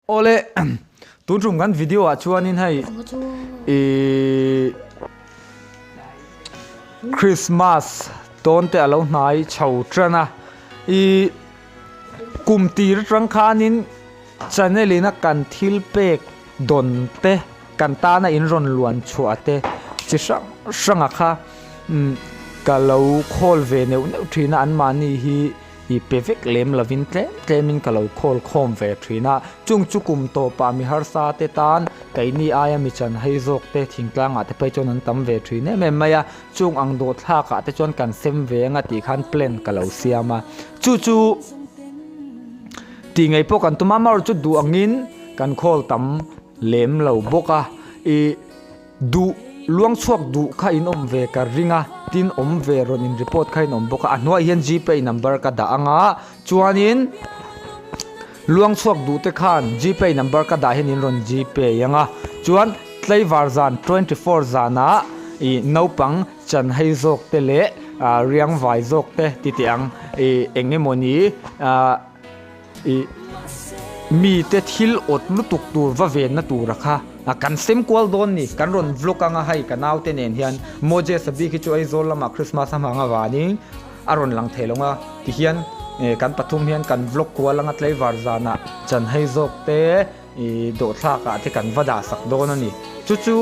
Awle, tun tum kan video ah chuanin hei ihh Christmas tawn te alo hnai chho tan a, ihh kum tir atang khanin channel in a kan thil pek dawn te kan tana in rawn luan chhuah te chi hrang hrang a kha umm ka lo khawl ve neuh neuh thin a anmahni hi. I pe vek lem lovin tlem tlemin ka lo khawl khawm ve thin a, chung chu kum tawpah mi harsa te tan keini aia mi chan hei zawk te thingtlangah te phei chuan an tam ve thin em em mai a, chung ang dawhthlakah te chuan kan sem ve anga tih khan plan ka lo siam a, chu chu tih ngei pawh kan tum a, amaherawhchu chu duh angin kan khawl tam lem lo bawk a, i. Duh, luang chhuak duh kha in awm ve ka ring a, tin awm ve rawn in report kha in awm bawk a, a hnuaiah hian gpay number ka dah ang a, chuanin luang chhuak duh te khan gpay number ka dah hian in rawn gpay ang a, chuan tlaivar zan 24 zanah ih naupang chan hei zawk te leh riang vai zawk te ti teh ang ih eng emawni ah. Ih, mite thil awt lutuk tur va venna tura kha kan sem kual dawn ni, kan rawn vlog anga hei ka naute nen hian Moses a bik hi chu Aizawl lamah Christmas a hmang avangin a rawn lang thei lo nga tihian kan pathum hian kan vlog kual anga tlaivar zanah chanhei zawk te I dawhthlak ah te kan va dah sak dawn a ni. Chu chu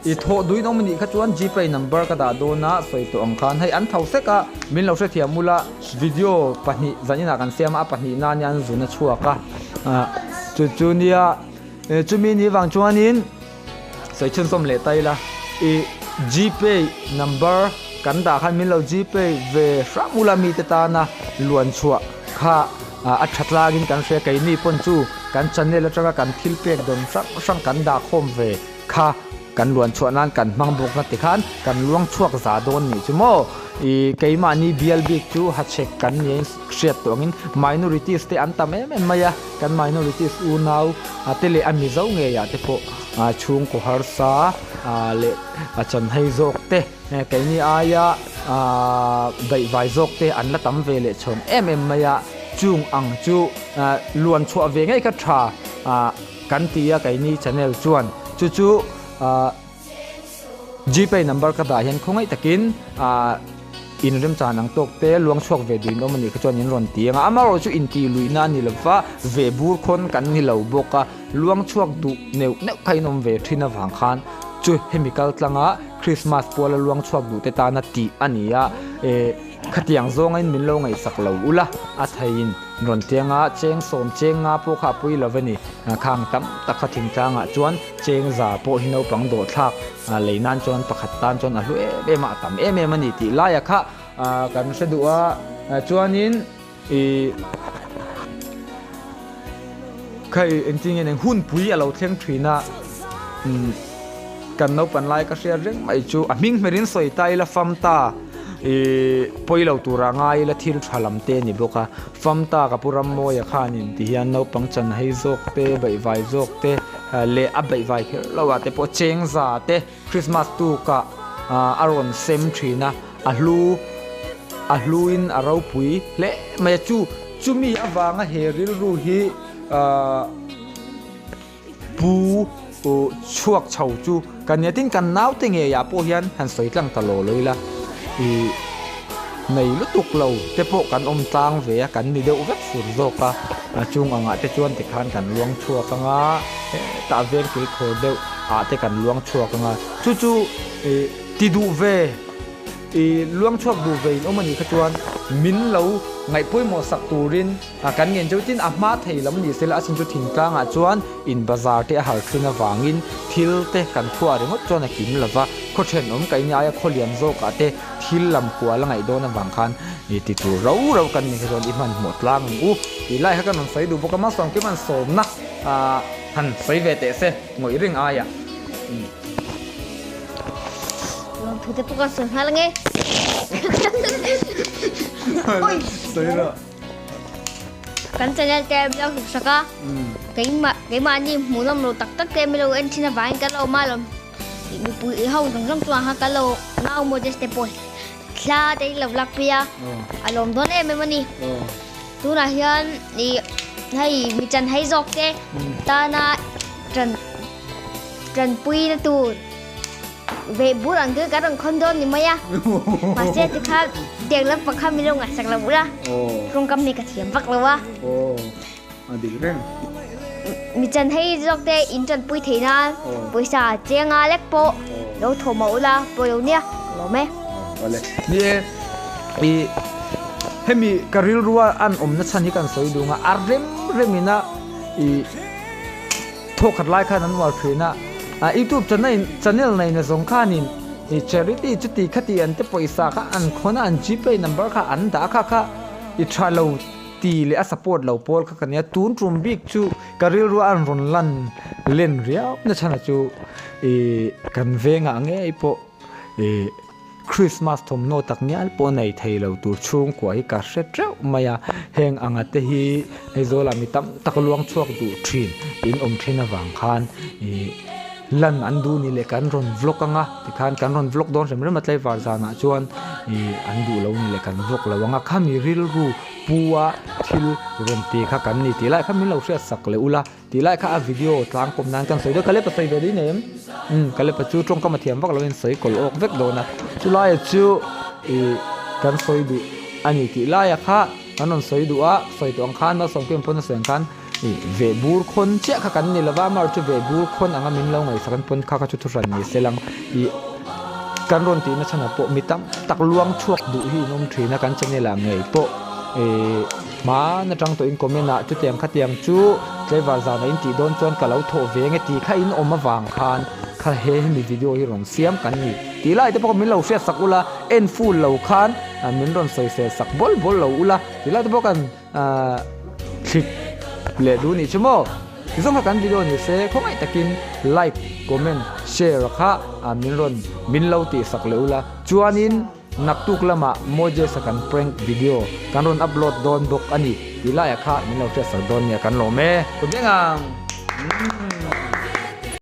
i thawh duin awm a nih kha chuan Gpay number ka dah dawn a, sawi tawh ang khan hei an tho sek a, min lo hrethiam ula video pahnih zan inah kan siam a, a pahnih nan hian an zun a chhuak a, chu chu nia chumi ni vang chuanin sawi chhunzawm leh ta ila i Gpay number kan dah khan min lo Gpay ve hram ula mite tana luan chhuah kha a tha tlangin kan hria keini pawn chu kan channel atanga kan thil pek dawn hrang hrang kan dah khawm ve kha kan luan chhuah nan kan hmang bawk na tikhan kan luang chhuak za dawn nih chu maw ih keimahni bial bik chu hachhek kan ni a hriat tawh angin minorities te an tam em em mai a kan minorities unau te leh a mizo ngei ah te pawh chhungkaw harsa leh a chanhei zawk te. Keini aia daihvai zawk te an la tam ve leh chhawng em em mai a, chung ang chu luan chhuah ve ngei kha tha kan ti a keini channel chuan chu chu Gpay number ka dah hian khawngaih takin in remchan ang tawk te luang chhuak ve duhin awm a nih kha chuan in rawn ti ang a, amaherawhchu chu intih luihna a ni lova ve bur khawn kan ni lo bawk a, luang chhuak duh neuh neuh kha in awm ve thin avang khan chu hemi kal tlanga. Christmas puala luang chhuak duh te tana tih a ni a, eh khatiang zawngain min lo ngaihsak lo ula, a theiin rawn tianga cheng sawm cheng nga pawh kha a pui lo a ni, khang tam tak kha thingtlangah chuan cheng za pawh hi naupang dawhthlak lei nan chuan pakhat tan chuan a hlu em em a, a tam em em a ni tih laia kha kan hre duh a, chuanin ih Khaih engtin nge eng hunpui a lo thleng thin a, umm kan naupan lai ka hriat reng mai chu a hming hmer in sawi ta ila fam ta ihh pawi lo tura ngai ila thil tha lam te a ni bawk a, fam ta ka pu Rammawia khanin ti hian naupang chan hei zawk te baihvai zawk te leh a baihvai kher lo ah te pawh cheng za te Christmas tukah a rawn sem thin a, a hlu a hluin a ropui hle mai a chu. Chumi avanga he rilru hi pu chhuak chho chu kan nia tin kan naute ngeiah pawh hian han sawi tlang ta law law ila ih nei lutuk lo te pawh kan awm tlang ve a kan ni deuh vek fur zawk a chung angah te chuan tikhan kan luang chhuak anga hetah veng kilkhawr deuh ah te kan luang chhuak anga chu chu ih ti duh ve. I luang chhuak duh ve in awm a nih kha chuan min lo ngaih pawimawh sak turin kan ngen cheu tin a hma thei lam ni sela a chin chu thingtlangah chuan in bazar te a har thin avangin thil te kan khuah ringawt chuan a kim lova khaw thenawm ka in aia khaw lian zawkah te thil lam kual a ngaih dawn avang khan i ti tur rau rau kan nih kha chuan i hmanhmawh tlang ang u tih lai kha kan rawn sawi duh bawk a mahse keimah sawmna han sawi ve teh se ngawih reng aiah. Lawmthu te pawh kan sawi nghal ange. Sawi rawh. Kan channel te min lo hluk sak a. Keimah keimahni hmuh nawm lo tak tak te min lo en thin avangin kan lo awm a lawm. Mipui ho zawng zawng chuan khan kan lo nau Moses te pawh thla te in lo lak phei a. A lawm dawn em em a ni. Tunah hian ih. Hei mi chanhai zawk te tana tan tanpuina tur ve bur ang chu kan rawn khawn dawn ni mai a. Mahse tikha tiang lampang kha min lo ngaihsak lo ula. Tawngkam hi ka thiam vak lo a. A dik reng. Mi chanhai zawk te in tanpui theih nan pawisa chenga lek pawh lo thaw mah ula pawh lo nia ka lawm e. Awle. Ni e, i hemi ka rilrua an awmna chhan hi kan sawi duh ang a, a rem remin a i thawkhat lai khan an uar thin a, a youtube channel channel neina zawng khanin i charity chuti khati an te pawisa kha an khawn a, an gpay number kha an dah kha kha i tha lo. Ti leh a support lo pawl kha ka nia, tun tum bik chu ka rilru a an rawn lan len riau na chhan chu ih kan vengah ngei pawh ih Christmas thawmhnaw tak ngial pawh nei thei lo tur chhungkua hi ka hre teuh mai a, heng anga te hi Aizawl ah mi tam tak luang chhuak duh thin in awm then avang khan ih lan an duh ni leh kan rawn vlog anga tikhan kan rawn vlog dawn rem rem a tlaivar zanah chuan ih an duh lo ni leh kan vlog lo anga khami rilru Pu a thil rawn ti kha kan ni tih lai kha min lo hriat sak leh ula tih lai kha a video tlang kawm nan kan sawi dawn Kalepa sawi ve ding em umm Kalepa chu tawngkam a thiam vak lo in sawi kawlh awk vek dawn a chulaia chu ih kan sawi duh a ni tih laia kha kan rawn sawi duh a sawi tawh ang khan Malsawmkim pawn a sawi ang khan ih veh bur khawn chiah kha kan ni lova amaherawhchu chu veh bur khawn anga min lo ngaihsak an pawn kha kha chu thuhran ni se lang ih Kan rawn tihna chhanah pawh mi tam tak luang chhuak duh hi in awm thin a, kan channel ah ngei pawh ih hman atang tawhin comment ah chutiang khatiang chu tlaivar zanah in tih dawn chuan ka lo thawh ve nge tih kha in awm avang khan kha he hemi video hi rawn siam kan ni tih lai te pawh min lo hriat sak ula en full lo khan min rawn sawisel sak bawl bawl lo ula tih lai te pawh kan Thlik leh duh nih chu maw? Tizawng kha kan video ni se khawngaih takin like, comment, share kha min rawn min lo tih sak leh ula. Chuanin naktuk lamah Moses-a kan prank video kan rawn upload dawn bawk a ni tih laiah kha min lo hriat sak dawn nia kan lawm e. Ku beng ang.